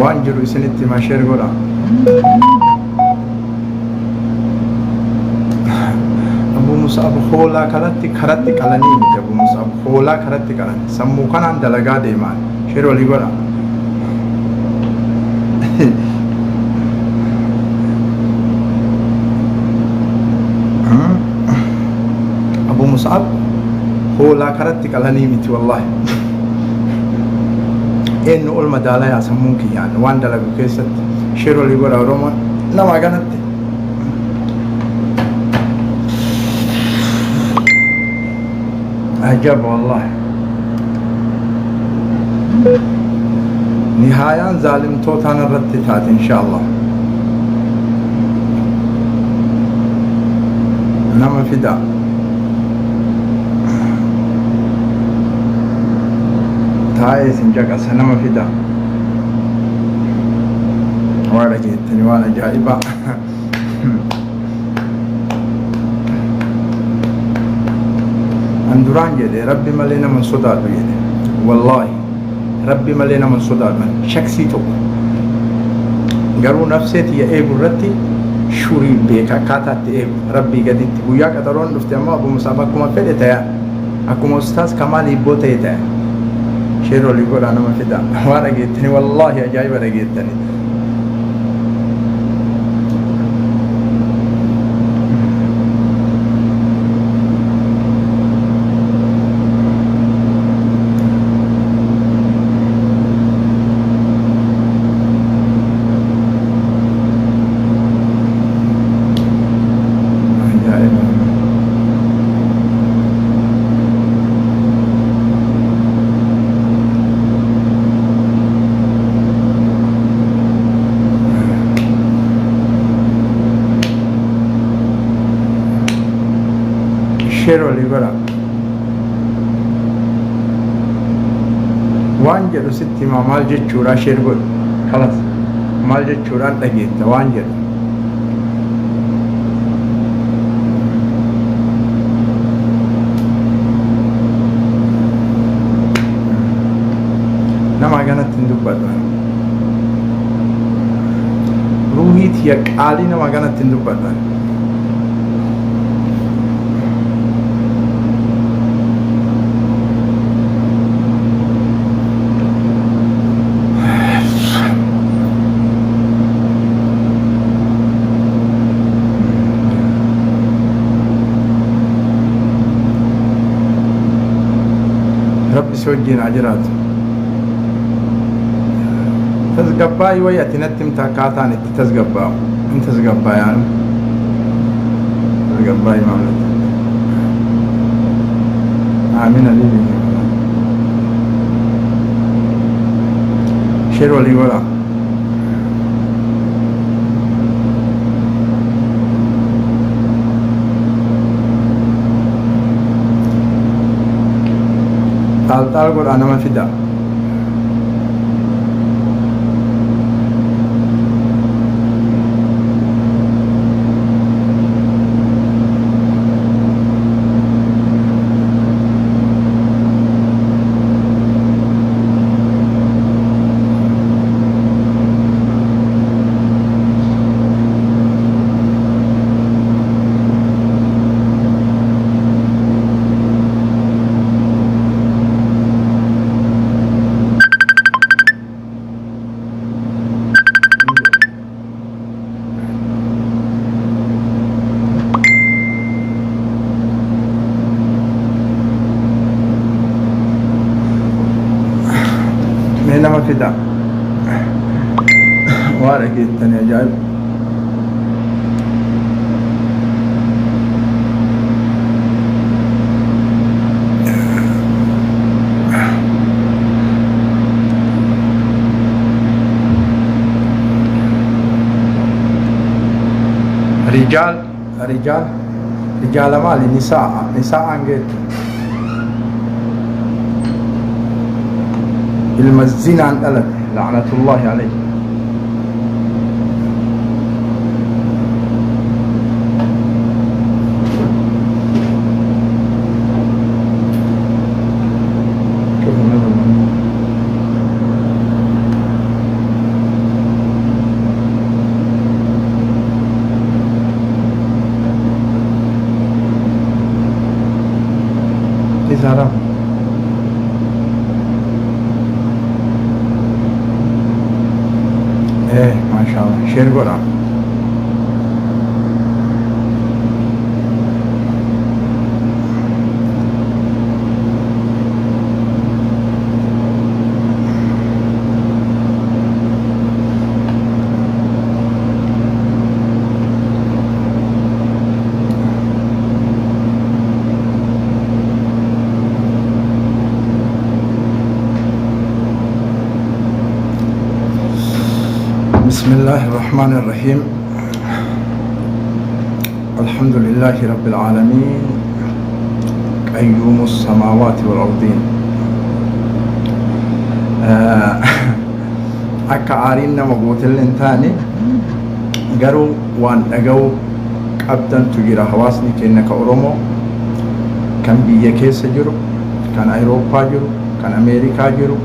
Waan jiru isinitti himaa share godhaa. Abu Mus'ab hoolaa karatti karatti qalanii miti Abu Mus'ab hoolaa karatti qalan sammuu kanaan dalagaa deemaan share walii godhaa. Abu Mus'ab hoolaa karatti qalanii miti wallaahi. Eenyu ol madaalayaa sammuun kiyyaan waan dalagu keessatti share walii godha Oromoon nama kanatti. Ajab wallahi. Nihaayaan zaalimtootaan irratti taate insha Allah. Nama fidaa. Taa'ee isin caqasa nama fidaa. Waa dhageettani waan ajaa'ibaa. An duraan jedhe rabbi malee nama hin sodaadhu jedhe. Wallaahi rabbi malee nama hin sodaadhu an shaksii tokko. Garuu nafsee tiyya eegu irratti shurii beeka akkaataa itti eegu rabbii gaditti. Guyyaa qaxaroon dhufte ammoo Abu Musaab akkuma fedhe taya. Akkuma ustaaz Kamaal Hibboo ta'e taya. Sheer olii godhaa nama fidaa. Waa dhageettani wallaahi ajaa'iba dhageettani. Ajaa'iba. Share walii godha. Waan jedhu sitti himaa maal jechuudha share godhi. Kalas maal jechuudhaan dhageetta waan jedhu. Nama kanatti hin dubbadhu. Ruuhii tiyya qaalii nama kanatti hin dubbadhu. Rabbi si wajjin haa jiraatu. Tasgabbaa'i wayi ati natti himta akkaataan itti tasgabbaa'u. Hin tasgabbaa'an. Tasgabbaa'i maamilatti. Aamin habibi. Share walii godhaa. Xaal xaal godhaa nama fidaa. Mee nama fidaa. Waa dhageettanii ajaa'iba. Rijaal rijaal rijaala maali nisaa nisaa'aan geettu ilma zinaan dhalate la'natullaahi alayhi. Agarsiisaadha. Maashaallah share godha. بسم الله الرحمن الرحيم الحمد لله رب العالمين قيوم السماوات والأرضين. Akka aariin nama gootellee hin taane, garuu waan dhaga'uu qabdantu jira. Hawaasni keenya ka Oromoo kan biyya keessa jiru, kan Awurooppaa jiru, kan Ameerikaa jiru,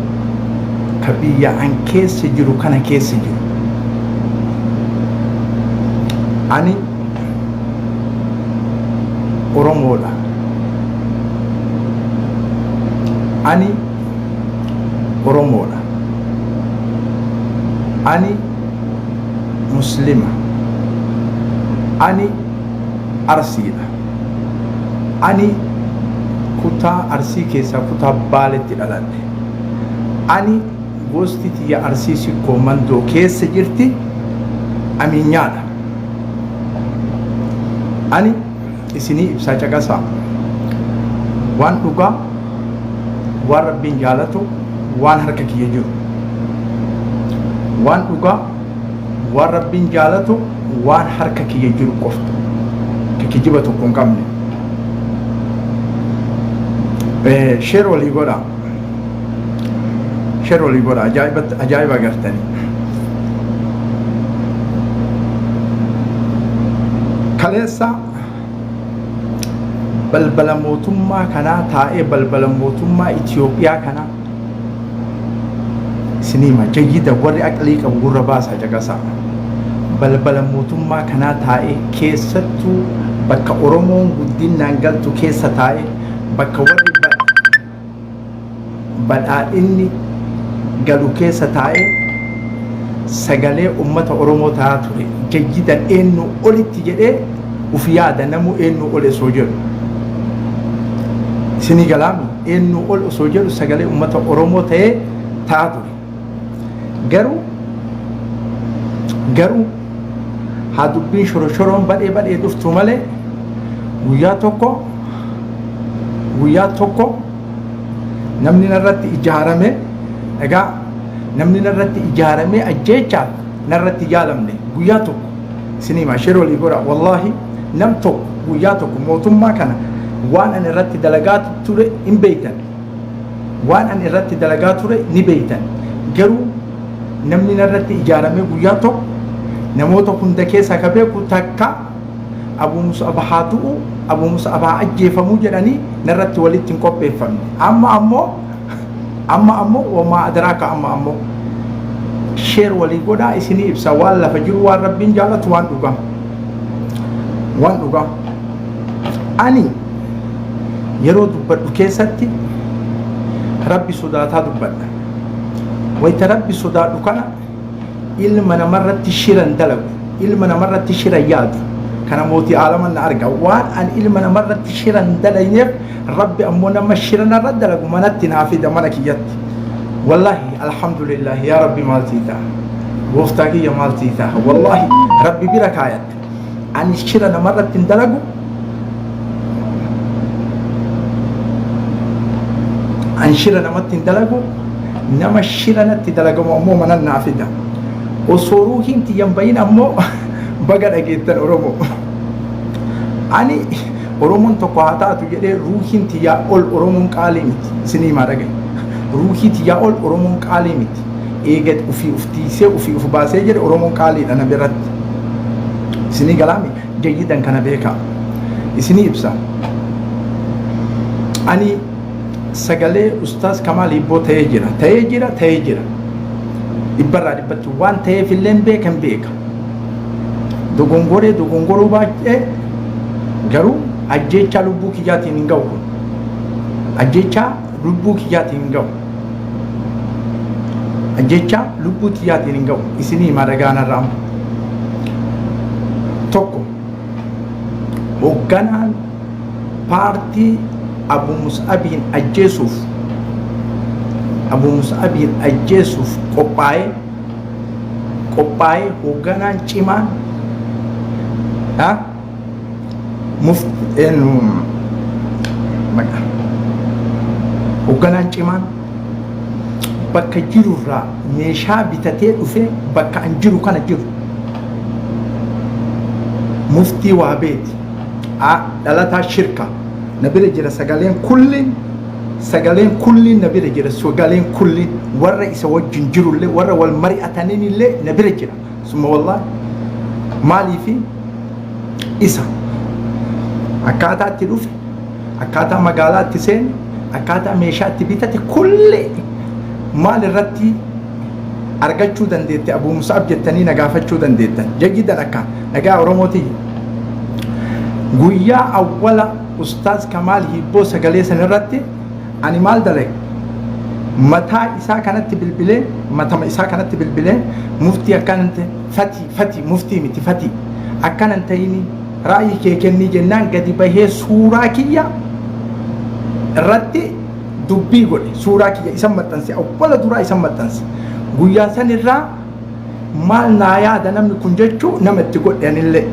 ka biyya an keessa jiru kana keessa jiru. Ani Oromoodha. Ani Oromoodha. Ani Muslima. Ani Arsiidha. Ani kutaa Arsii keessaa kutaa Baaletti dhaladhe. Ani gosti tiyya Arsii Sikkoo Mandoo keessa jirti, Amiinyaadha. Ani isinii ibsaa, caqasaa. Waan dhugaa, waan Rabbiin jaalatu, waan harka kiyya jiru. Waan dhugaa, waan Rabbiin jaalatu, waan harka kiyya jiru qofta. Ka kijiba tokko hin qabne. Share walii godhaa. Share walii godhaa. Ajaa'ibatti ajaa'iba agartanii. Kaleessa balbala mootummaa kanaa taa'ee, balbala mootummaa Itoophiyaa kanaa isinii hima jayyida, warri aqlii qabu gurra baasaa caqasaa. Balbala mootummaa kanaa taa'ee, keessattuu bakka Oromoon guddinaan galtu keessa taa'ee, bakka warri badhaadhinni galu keessa taa'ee sagalee ummata Oromoo ta'aa ture. Jayyidan eenyu olitti jedhee uf yaada namuu eenyu ol osoo jedhu. Isinii galaami, eenyu ol osoo jedhu sagalee ummata Oromoo ta'ee ta'aa ture. Garuu haa dubbiin shoroshoroon badhee badhee dhuftu malee, guyyaa tokko, guyyaa tokko namni narratti ijaarame, egaa namni narratti ijaaramee ajjeechaaf narratti yaalamne guyyaa tokko. Isinii himaa, share walii godha. Wallaahi nam tokko guyyaa tokko mootummaa kana waan ani irratti dalagaa ture hin beeytan, waan ani irratti dalagaa ture ni beeytan. Garuu namni narratti ijaaramee guyyaa tokko namoota hunda keessaa ka beeku takka Abuu Mus'ab haa du'u, Abuu Mus'ab haa ajjeefamuu jedhanii narratti walitti hin qopheeffamne. Amma ammoo wamaa adaraaka, amma ammoo share walii godhaa. Isinii ibsa waan lafa jiru, waan Rabbiin jaalatu, waan dhugaa, waan dhugaa. Ani yeroo dubbadhu keessatti Rabbi sodaataa dubbadha. Wayita Rabbi sodaadhu kana ilma namarratti shiran dalagu, ilma namarratti shiran yaadu. Kana mootii aalaman na arga. Waan an ilma namarratti shiran dalayneef, Rabbi ammoo nama shiranarra dalagu manatti naa fida, mana kiyyatti. Wallaahi alhamdulillah, yaa Rabbi maal sii ta'a, gooftaa kiyya maal sii ta'a? Wallaahi Rabbi bira kaayadha, ani shira namarratti hin dalagu. An shira namatti hin dalagu. Nama shira natti dalagamu ammoo manan naa fida. Osoo ruuhiin tiyyan bahin ammoo baga dhageettan Oromoo. Ani Oromoon tokko haa taatu jedhee ruuhiin tiyyaa ol Oromoon qaalii miti. Isinii himaa, dhagaye. Ruuhii tiyyaa ol Oromoon qaalii miti. Eega ufii uf tiisee ufii uf baasee jedhe, Oromoon qaaliidha na biratti. Isinii galaami, jayyidan kana beekaa. Isinii ibsa. Ani sagalee Ustaaz Kamaal Hibboo ta'ee jira. Ta'ee jira, ta'ee jira. Dhibbarraa dhibbatti waan ta'eef illee beekan beeka. Dogongoree dogongoruu baay'ee, garuu ajjeechaa lubbuu kiyyaatiin hin ga'u kun. Ajjechaa lubbuu kiyyaatiin hin ga'u. Ajjechaa lubbuu kiyyaatiin hin ga'u. Isinii hima dhagaanarraa. Tokko, hoogganaan paartii Abu Mus'abiin ajjeesuuf, Abu Mus'abiin ajjeesuuf qophaa'ee, hoogganaan cimaan ha mufti eenyu maqaa hoogganaan cimaan bakka jirurraa meeshaa bitatee dhufee bakka an jiru kana jiru muftii waa beeti a dhalataa shirka na bira jira. Sagaleen kulliin, sagaleen kulliin na bira jira. Sagaleen kulliin warra isa wajjin jirullee, warra wal mari'ataniin illee na bira jira. Summa wallahi, maaliifi isa akkaataa itti dhufe, akkaataa magaalaa itti seene, akkaataa meeshaa itti bitate kullee maal irratti argachuu dandeette Abuu Musa'ab jettanii na gaafachuu dandeettan. Jayyidan akka nagaa Oromootii. Guyyaa awwala Ustaaz Kamaal Hiibboo sagalee san irratti ani maal dalage? Mataa isaa kanatti bilbilee, matama isaa kanatti bilbilee, muftii akkanan ta'e, fatii fatii muftii miti, fatii akkanan ta'ini, ra'ayi kee kennii jennaan gadi bahee suuraa kiyya irratti dubbii godhe. Suuraa kiyya isan maxxanse, awwala duraa isan maxxanse. Guyyaa san irraa maal naa yaada namni kun jechuu nama itti godhe. Anillee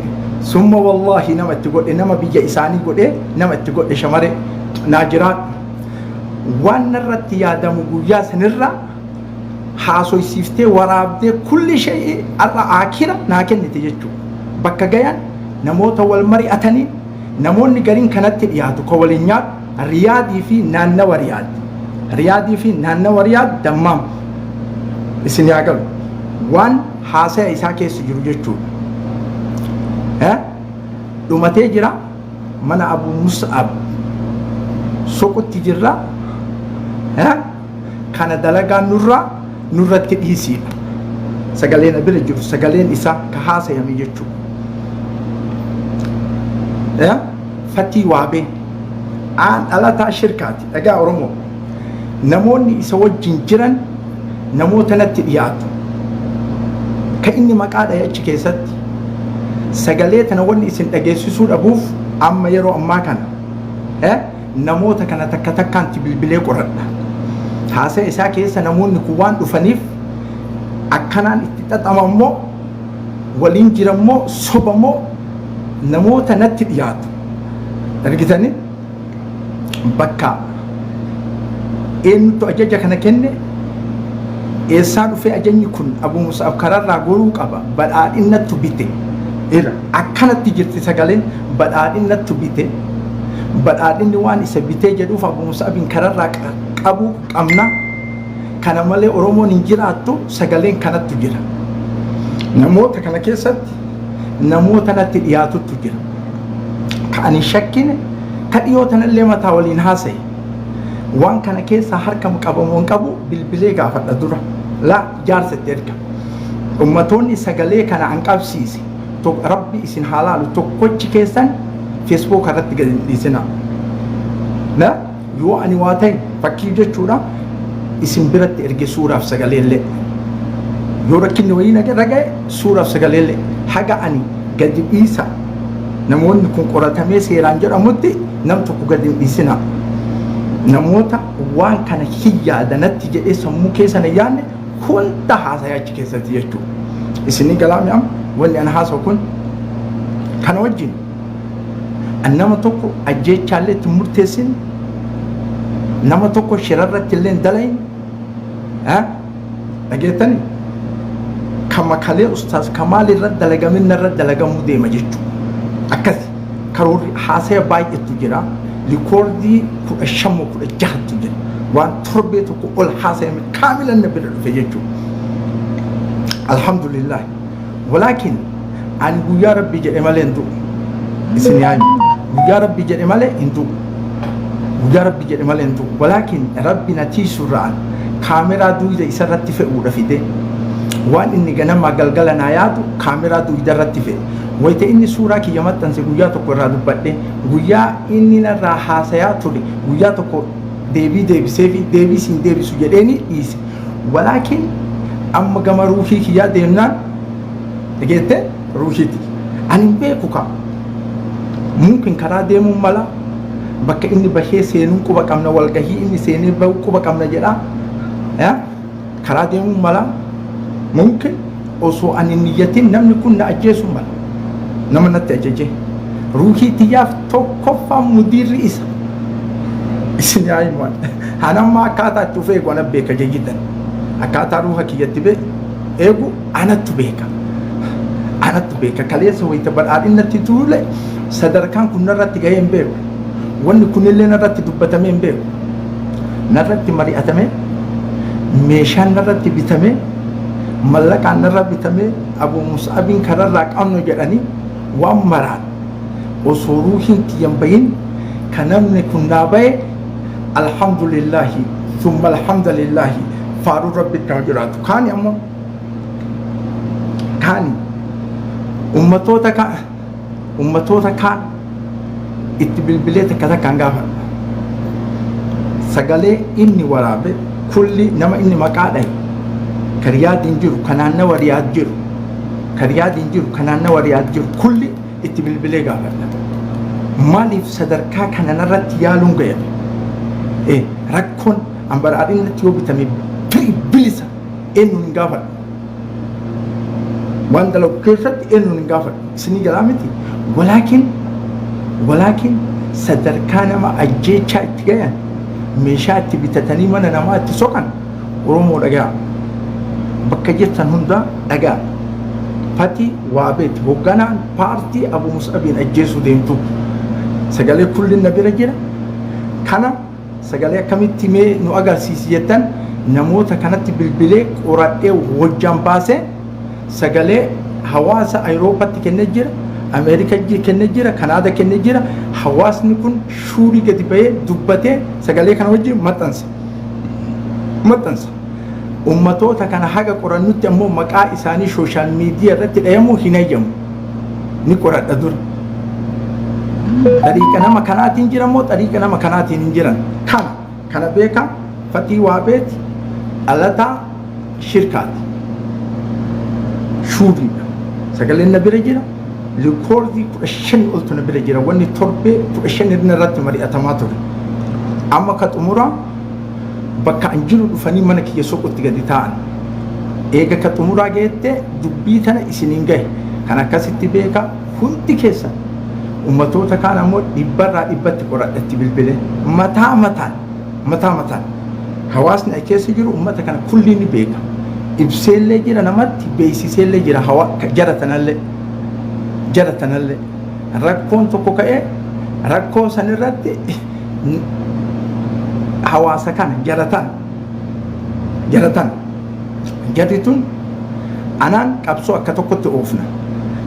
summa wallaahi nama itti godhe, nama biyya isaanii godhe, nama itti godhe. Shamare naa jiraadhu, waan narratti yaadamu guyyaa sanirraa haasoysiiftee waraabdee kulli shay'i har'a aakira naa kennite jechuudha. Bakka gayan namoota wal mari'atanii, namoonni gariin kanatti dhiyaatu ka waliin nyaatu Riyaadii fi naannawa Riyaad. Riyaadii fi naannawa Riyaad, Dammaam. Isin yaa galu. Waan haasaya isaa keessa jiru jechuudha. Dhumatee jira mana Abu Mus'ab soqutti jirra. Kana dalagaa nurraa nurratti dhiisiidha. Sagaleen bira jiru sagaleen isaa ka haasayame jechuudha. Fatii Waabee aan dhalataa shirkaati. Dhagaa Oromoo, namoonni isa wajjin jiran namoota natti dhiyaatu. Ka inni maqaa dhahe achi keessatti sagalee tana wanni isin dhageessisuu dhabuuf amma yeroo ammaa kana namoota kana takka takkaanti bilbilee qoradha. Haasaya isaa keessa namoonni kun waan dhufaniif akkanaan itti xaxama immoo waliin jiran moo soba moo namoota natti dhiyaatu. Argitanii, bakka eenyutu ajaja kana kenne, eessaa dhufee ajajni kun? Abu Mus'ab kararraa goruu qaba, badhaadhinnattu bite. Ila akkanatti jirti sagaleen: badhaadhinnattu bite. Badhaadhinni waan isa bitee jedhuuf Abu Mus'abin kararraa qabuu qabna. Kana malee Oromoon hin jiraattu. Sagaleen kanattu jira. Namoota kana keessatti namoota natti dhiyaatuttu jira. Ka ani shakkine, ka dhiyoo tanallee mataa waliin haasa'e. Waan kana keessaa harka qabamu hin qabu, bilbilee gaafadha dura. Laa jaarsa itti erga. Ummatoonni sagalee kana an qabsiise, Rabbi isin haa laalu, tokkochi keessan Facebook irratti gadi hin dhiisinaa. Na yoo ani waa ta'e fakkii jechuudha, isin biratti erge suuraaf sagaleellee. Yoo rakkinni wayii na irra ga'e suuraaf sagaleellee haga ani gadi dhiisa namoonni kun qoratamee seeraan jedhamutti nam tokko gadi hin dhiisinaa. Namoota waan kana hin yaadanatti jedhee sammuu keessa na yaadne hunda haasa'ee achi keessatti jechuudha. Isinii galaami amma wanni ana haasa'u kun kana wajjin an nama tokko ajjeechaallee itti murteessin, nama tokko shirarratti illee hin dalayin. Dhageettani, kama kalee Ustaaz Kamaal irra dalagamin narra dalagamuu deema jechuudha. Akkasi karoorri haasaya baay'eetu jira. Rikoordii 15 moo 16tu jira. Waan torbee tokko ol haasayame kaamilan na bira dhufe jechuudha. Alhamdulillah. Walaakin ani guyyaa Rabbi jedhe malee hin du'u. Isin yaani guyyaa Rabbi jedhe malee hin du'u. Guyyaa Rabbi jedhe malee hin du'u. Walaakin Rabbi na tiisurraan kaameraa duyda isarratti fe'uudha fide. Waan inni ganamaa galgala naa yaadu kaameraa duyda irratti fe'e. Wayita inni suuraa kiyya maxxanse guyyaa tokko irraa dubbadhe. Guyyaa inni narraa haasayaa ture guyyaa tokko Deebii deebisee fi deebii siin deebisu jedheeni dhiise. Walaakin amma gama ruuhii kiyyaa deemnaan dhageette ruuhiiti. Ani hin beeku kaa. Mumkin karaa deemuun mala, bakka inni bahee seenuun quba qabna, walgahii inni seenee bahu quba qabna jedha. Karaa deemuun mala, mumkin osoo ani hin niyyatin namni kun na ajjeesuu mala. Nama natti ajaje. Ruuhii tiyyaaf tokkoffaa mudiirri isa. Isin yaa himan. An amma akkaataa itti of eegu ana beeka jayyidan. Akkaataa ruuha kiyyatti eegu anattu beeka. Anattu beeka. Kaleessa wayita badhaadhinnatti tuule sadarkaan kun narratti gahee hin beeku. Wanni kunillee narratti dubbatamee hin beeku. Narratti mari'atamee, meeshaan narratti bitamee, mallaqaan narra bitamee, Abu Mus'abiin kararraa qabnu jedhanii waan maraan osoo ruuhiin tiyyan bahin ka namni kun naa bahe, alhamdulillahi thumma alhamdulillahi, faaruu rabbitti haa jiraatu. Kaani ammoo kaani ummatoota kaan itti bilbilee takka takkaan gaafadha. Sagalee inni waraabe kulli, nama inni maqaa dhahe, ka Riyaadiin jiru, ka naannawa Riyaad jiru, ka Riyaadiin jiru, ka naannawa Riyaad jiru kulli itti bilbilee gaafadha. Maaliif sadarkaa kana narratti yaaluun gayame? Rakkoon an badhaadhinatti yoo bitame bilisa eenyuun hin gaafadhu. Waan dalagu keessatti eenyuun hin gaafadhu. Isinii galaa miti. Walaakin sadarkaa nama ajjeechaa itti gayan, meeshaa itti bitatanii mana namaa itti soqan, Oromoo dhagaa. Bakka jirtan hundaa dhagaa. Fati Waabeeti hoogganaan paartii Abu Mus'abiin ajjeesuu deemtu. Sagalee kulli na bira jira. Kana sagalee akkamitti mee nu agarsiisi jettan, namoota kanatti bilbilee qoradhee wajjaan baasee sagalee hawaasa Awuroopaatti kennee jira, Ameerika kennee jira, Kanaada kennee jira. Hawaasni kun shuurii gadi bahee dubbatee sagalee kana wajjin maxxansa. Maxxansa. Ummatoota kana haga qorannutti ammoo maqaa isaanii social media irratti dhayamuu hin hayyamu. Ni qoradha dura. Xariiqa nama kanaatiin jira moo xariiqa nama kanaatiin hin jiran? Kana beeka, Fatii Waabeeti dhalataa shirkaati. Shuuriidha. Sagaleen na bira jira. Rikoordii 15 oltu na bira jira. Wanni torbee 15 irratti mari'atamaa ture. Amma ka xumuraa bakka an jiru dhufanii mana kiyya soqutti gadi taa'an. Eega ka xumuraa geette dubbii tana isiniin gahe. Kan akkasitti beeka hundi keessan. Ummatoota kaan ammoo dhibbarraa dhibbatti qoradhatti bilbilee mataa mataan mataa mataan hawaasni achi keessa jiru ummata kana kulli ni beeka. Ibseellee jira, namatti beeksiseellee jira, hawa jara tanallee jara tanallee rakkoon tokko ka'ee rakkoo sanirratti hawaasa kana jara tan jarri tun anaan qabsoo akka tokkotti oofna.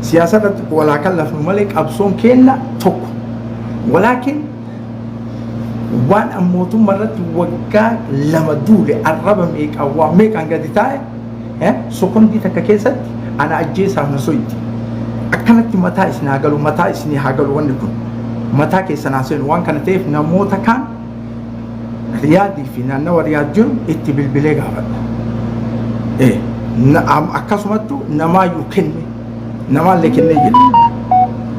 Siyaasa irratti walaa kan lafnu malee qabsoon keenna tokko. Walaakin waan an mootummaa irratti waggaa 2 duule, arraba meeqaan waa meeqaan gadi taa'e, sokondii takka keessatti ana ajjeesaaf na soyti. Akkanatti mataa isin haa galu, mataa isinii haa galu, wanni kun mataa keessan haa seenu. Waan kana ta'eef namoota kaan Riyaadii fi naannawa Riyaad jiru itti bilbilee gaafadha. Akkasumattu namaayyuu kenne, namaallee kennee jira.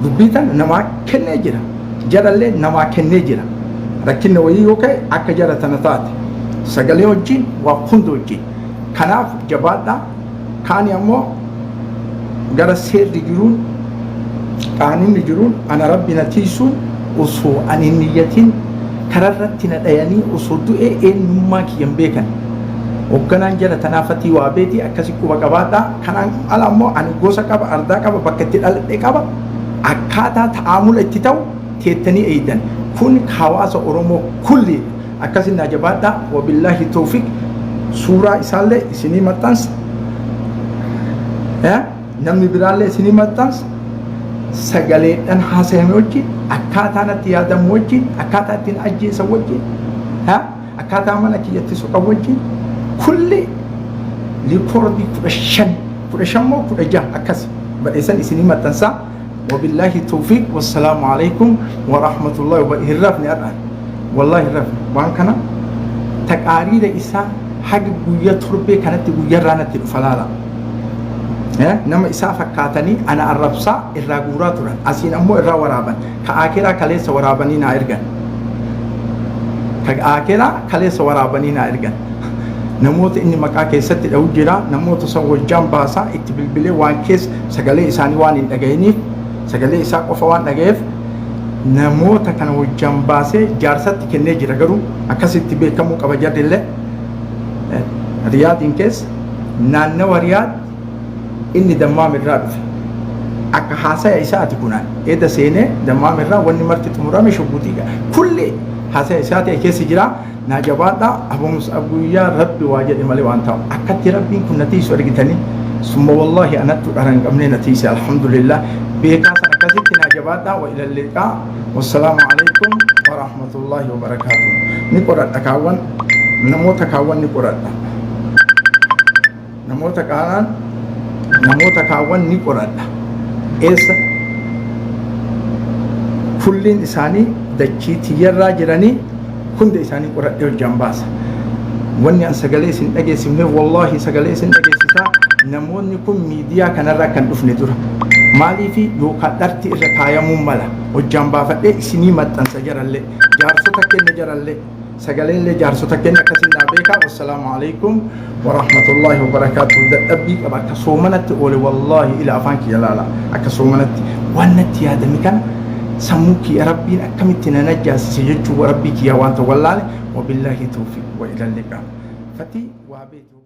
Dubbii tana namaa kennee jira. Jarallee namaa kennee jira. Rakkinni wayii yoo ka'e akka jara tana taate. Sagalee wajjin, waa hunda wajjin. Kanaaf jabaadhaa. Kaani ammoo gara seerri jiruun, qaanunni jiruun, ana rabbi na tiisuun osoo ani hin niyyatin kararratti na dhayanii osoo du'ee eenyummaa kiyyan beekan. Hoogganaan jala tanaa Fatii Waabeetii, akkasi quba qabaadhaa. Kanaan ala ammoo ani gosa qaba, ardaa qaba, bakka itti dhaladhe qaba. Akkaataa ta'aamula itti ta'u teettanii eeydan. Kun hawaasa Oromoo kulli akkasin naa jabaadhaa. Wabillaahi tawfiq. Suuraa isaallee isinii maxxansa. Namni biraallee isinii maxxansa. Sagaleedhaan haasayame wajjin, akkaataa natti yaadamu wajjin, akkaataa ittiin ajjeesan wajjin, akkaataa mana kiyyatti soqan wajjin kulli rikoordii 15, 15 moo 16 akkas badheessan isinii maxxansaa. Wabillaahi tawfiq. Wassalaamu alaikum warahmatullahi wabarakatuh. Hin rafne har'aan, wallahi hin rafne waan kana. Taqaariira isaa haga guyya torbee kanatti guyyarraa natti dhufa laala. Nama isaa fakkaatanii ana arrabsaa irraa guuraa turan. Asiin ammoo irraa waraaban. Ka aakiraa kaleessa waraabanii naa ergan. Ka aakiraa kaleessa waraabanii naa ergan. Namoota inni maqaa keessatti dha'u jira. Namoota san wajjaan baasaa itti bilbilee waan keessa sagalee isaanii waan hin dhaga'iniif, sagalee isaa qofa waan dhaga'eef, namoota kana wajjaan baasee jaarsatti kennee jira. Garuu akkasitti beekamuu qaba, jarrillee Riyaadiin keessa, naannawa Riyaad inni Dammaam irraa dhufe. Akka haasaya isaati kunaan eeda seenee Dammaam irraa wanni marti xumurame shugguxii kulli haasaya isaati keessa jira. Naa jabaadhaa abuumsa, guyyaa Rabbi waa jedhe malee waan ta'u akkatti Rabbiin kun na tiisu argitanii. Summa wallaahi anattu dhara hin qabne na tiise, alhamdulillah. Beekaa san akkasitti naa jabaadhaa. Wa ilal liqaa, wassalaamu alaikum wa rahmatullahi wa barakaatuh. Ni qoradha kaawwan, namoota kaawwan ni qoradha, namoota kaawwan, namoota kaawwan ni qoradha. Eessa kulliin isaanii dachii tiyyarraa jiranii hunda isaanii qoradhee hojjaan baasa. Wanni an sagalee isin dhageessifne, wallaahi sagalee isin dhageessisaa, namoonni kun miidiyaa kanarraa kan dhufne dura maaliifi yookaan dharti irra kaayamuu mala hojjaan baafadhee isinii maxxansa. Jarallee jaarsota kenna, jarallee sagaleellee jaarsota kenna, akkasin naa beekaa. Wassalaamu alaikum warahmatullaahi wabarakaatuh. Dadhabbii qaba, akka soomanatti oole. Wallaahi ila afaan kiyya laala, akka soomanatti waan natti yaadame kana sammuu kiyya Rabbiin akkamitti na najjaasise jechuu Rabbii kiyya waan ta'u wallaale. Wabillaahi tawfiq wa ila liqaa. Fatii waa beetu.